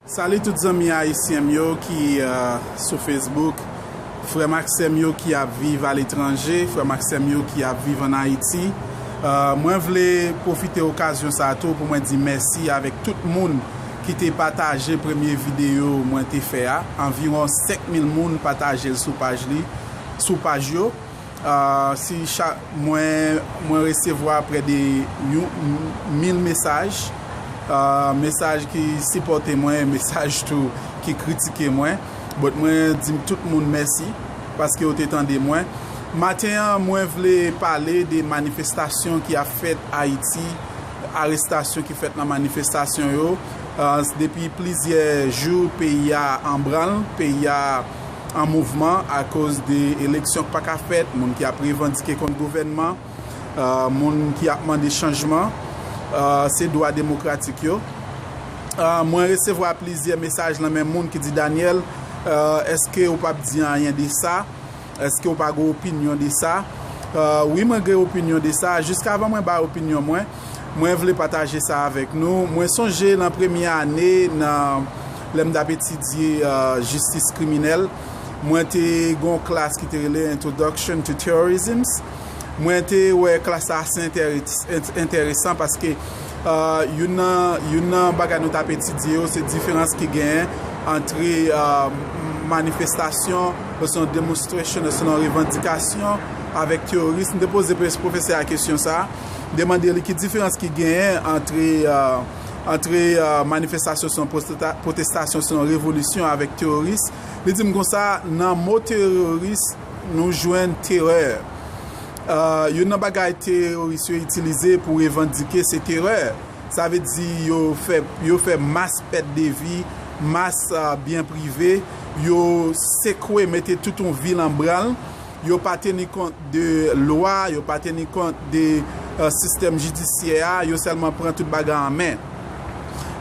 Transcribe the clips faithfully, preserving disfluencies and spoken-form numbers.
Salut tout zanmi ayisyen m yo ki uh, sou Facebook, frè m ak sè m yo ki ap viv aletranje, frè m ak sè m yo ki ap viv ann Ayiti. Uh, mwen vle pwofite okazyon sa a tou pou mwen di mèsi avèk tout moun ki te pataje premye videyo mwen te fè a. Anviwon senk mil moun pataje l sou paj li, sou paj yo. Uh, si chak mwen mwen resevwa prè de yon mil mesaj, uh, mesaj ki sipòte mwen, mesaj tou ki kritike mwen. But mwen di tout moun mèsi paske yo te tande mwen. Maten an, mwen vle pale de manifestasyon ki ap fèt Ayiti, arestasyon ki fèt nan manifestasyon yo. Uh, depi plizyè jou, peyi a an branl, peyi a an mouvman akoz de eleksyon k pa ka fèt, moun ki ap revandike kont gouvènman, uh, moun ki ap mande chanjman, uh, se dwa demokratik yo. Uh, mwen resevwa plizyè mesaj nan men moun ki di, Daniel, uh, èske ou p ap di anyen de sa? Èske ou pa gen opinyon de sa? Uh, wi, mwen gen opinyon de sa. Jiskavan mwen bay opinyon mwen, mwen vle pataje sa avèk nou. Mwen sonje nan premye ane, nan lè m t ap etidye uh, jistis kriminèl, mwen te gen yon klas ki te rele Introduction to Terrorism. Mwen te wè klas la ase enteresan paske uh, youn nan, youn nan bagay nou t ap etidye yo se diferans ki genyen antre uh, manifestasyon, osnon demonstration, osnon revandikasyon avèk teworis. M te poze pwofesè a kesyon sa a, m demande li ki diferans ki genyen antre uh, antre uh, manifestasyon osnon pwotestasyon osnon revolisyon avèk teworis. Li di m konsa, nan mo teworis, nou jwenn terè. Uh, youn nan bagay teworis yo itilize pou revandike se terè. Sa vle di yo fè, yo fè mas pèt de vi, mas uh, byen prive, yo sekwe, mete tout yon vil an branl, yo pa teni kont de lwa, yo pa teni kont de uh, sistèm jidisyè a, yo sèlman pran tout bagay an men.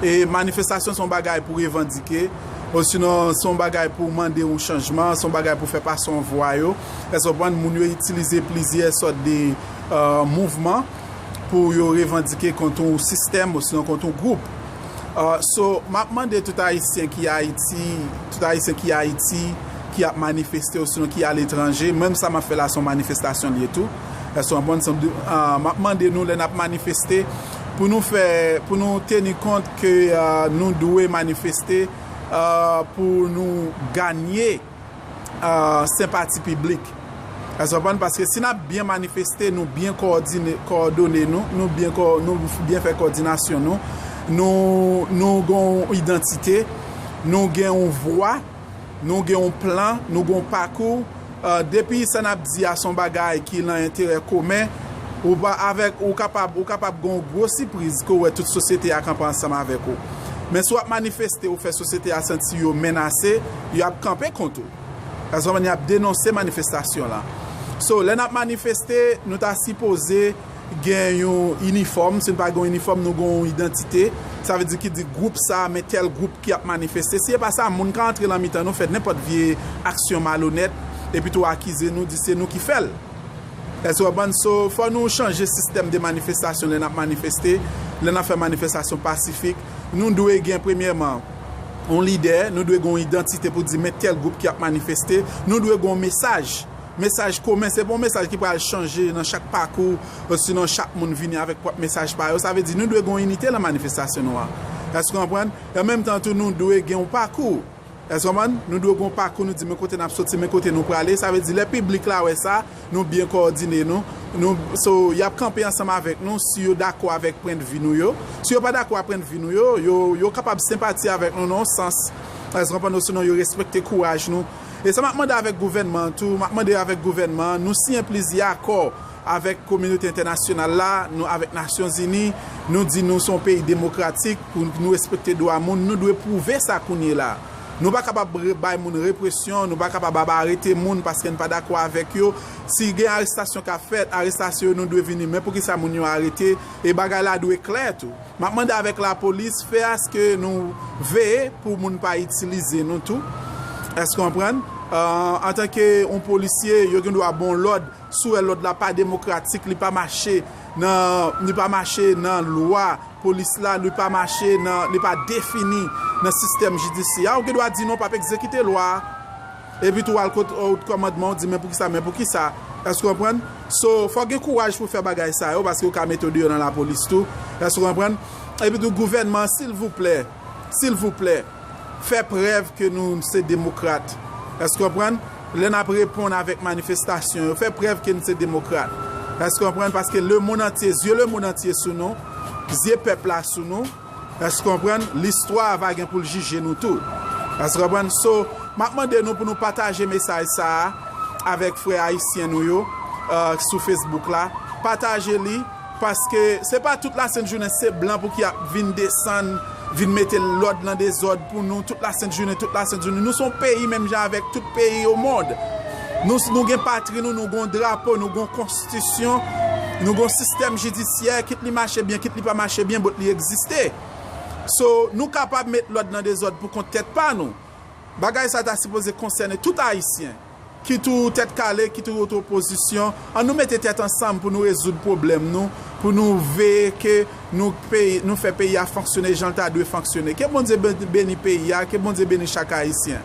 E manifestasyon se yon bagay pou revandike, osinon se yon bagay pou mande yon chanjman, se yon bagay pou fè pase yon vwa yo. Èske w konprann? Moun yo itilize plizyè sòt de uh, mouvman pou yo revandike kont yon sistèm osinon kont yon gwoup. Uh, so, m ap mande tout ayisyen ki Ayiti, tout ayisyen ki Ayiti, ki ap manifeste osinon ki aletranje, menm sa m ap fè la se yon manifestasyon l ye tou. Èske w konprann? M ap mande nou lè n ap manifeste pou nou fè, pou nou teni kont ke uh, nou dwe manifeste uh, pou nou ganye uh, senpati piblik. Èske w konprann? Paske si n ap byen manifeste, nou byen kowòdone nou, nou byen, nou byen fè kowòdinasyon nou, nou, nou gen yon idantite, nou gen yon vwa, nou gen yon plan, nou gen yon pakou. Uh, depi sa n ap di a se yon bagay ki nan enterè komen, ou pa avèk ou kapab ou kapab gen yon gwo sipriz ke w wè tout sosyete a kanpe ansanm avèk ou. Men si w ap manifeste ou fè sosyete a santi yo menase, y ap kanpe kont ou. Èske w konprann? Y ap denonse manifestasyon la. So, lè n ap manifeste, nou ta sipoze gen yon inifòm. Si n pa gen yon inifòm, nou gen yon idantite. Sa vle di ki di gwoup sa, men tèl gwoup ki ap manifeste. Si e pa sa, moun ka antre nan mitan nou, fè nenpòt vye aksyon malonèt, epi tou akize nou, di se nou ki fè l. Èske w konprann? So, fò nou chanje sistèm de manifestasyon lè n ap manifeste, lè n ap fè manifestasyon pasifik. Nou dwe gen, premyèman, yon lidè, nou dwe gen yon idantite pou di men tèl gwoup ki ap manifeste, nou dwe gen yon mesaj. Mesaj komen, se pa yon mesaj ki pral chanje nan chak pakou, osinon chak moun vini avèk pwòp mesaj pa yo. Sa vle di nou dwe gen yon inite nan manifestasyon nou an. Èske w konprann? E an menm tan tou, nou dwe gen yon pakou. Èske w konprann? Nou dwe gen yon pakou, nou di men kote n ap soti, men kote nou prale. Sa vle di lè piblik la wè sa, nou byen kowòdine nou. Nou, so, y ap kanpe ansanm avèk nou si yo dakò avèk pwennvi nou yo. Si yo pa dakò ak pwennvi nou yo, yo, yo kapab senpati avèk nou nan yon sans. Èske w konprann? Osinon yo respekte kouraj nou. E sa m ap mande avèk gouvènman an tou, m ap mande avèk gouvènman an, nou siyen plizyè akò avèk kominote entènasyonal la, nou avèk Nasyonzini, nou di nou se yon peyi demokratik, pou nou respekte dwa moun, nou dwe pwouve sa kounye la. Nou pa kapab re- bay moun represyon, nou pa kapab ap arete moun paske n pa dakò avèk yo. Si gen arestasyon k ap fèt, arestasyon yo nou dwe vini, men poukisa moun yo arete, e bagay la dwe klè tou. M ap mande avèk lapolis, fè aske nou veye pou moun pa itilize nou tou. Èske w konprann? Uh, antanke yon polisye, yo gen dwa ba w lòd, si w wè lòd la pa demokratik, li pa mache nan, li pa mache nan lwa, polis la, li pa mache nan, li pa defini nan sistèm jidisyè a, ou gen dwa di non, p ap egzekite lwa a. Epi tou w al kot out kòmandman, ou di men poukisa, men poukisa. Èske w konprann? So, fò gen kouraj pou fè bagay sa yo, paske yo ka mete w deyò nan lapolis tou. Èske w konprann? Epi tou gouvènman, silvouplè, silvouplè, fè prèv ke nou se demokrat. Èske w konprann? Lè n ap reponn avèk manifestasyon yo, fè prèv ke n se demokrat. Èske w konprann? Paske lemonn antye, zye lemonn antye sou nou, zye pèp la sou nou. Èske w konprann? Listwa va gen pou l jije nou tou. Èske w konprann? So, m ap mande nou pou nou pataje mesaj sa a avèk frè ayisyen nou yo, euh, sou Facebook la. Pataje li, paske se pa tout lasent jounen se blan pou ki ap vin desann, vin mete lòd nan dezòd pou nou tout lasent jounen, tout lasent jounen. Nou se yon peyi menm jan avèk tout peyi o mond. Nou, nou gen patri nou, nou gen drapo, nou gen konstitisyon, nou gen sistèm jidisyè, kit li mache byen, kit li pa mache byen, but li egziste. So, nou kapab met lòd nan dezòd pou kont tèt pa nou. Bagay sa ta sipoze konsène tout ayisyen, kit ou tèt kale, kit ou opozisyon. An nou mete tèt ansanm pou nou rezoud pwoblèm nou, pou nou veye ke nou peyi, nou fè peyi a fonksyone jan l ta dwe fonksyone. Ke Bondye be-, beni peyi a, ke Bondye beni chak ayisyen.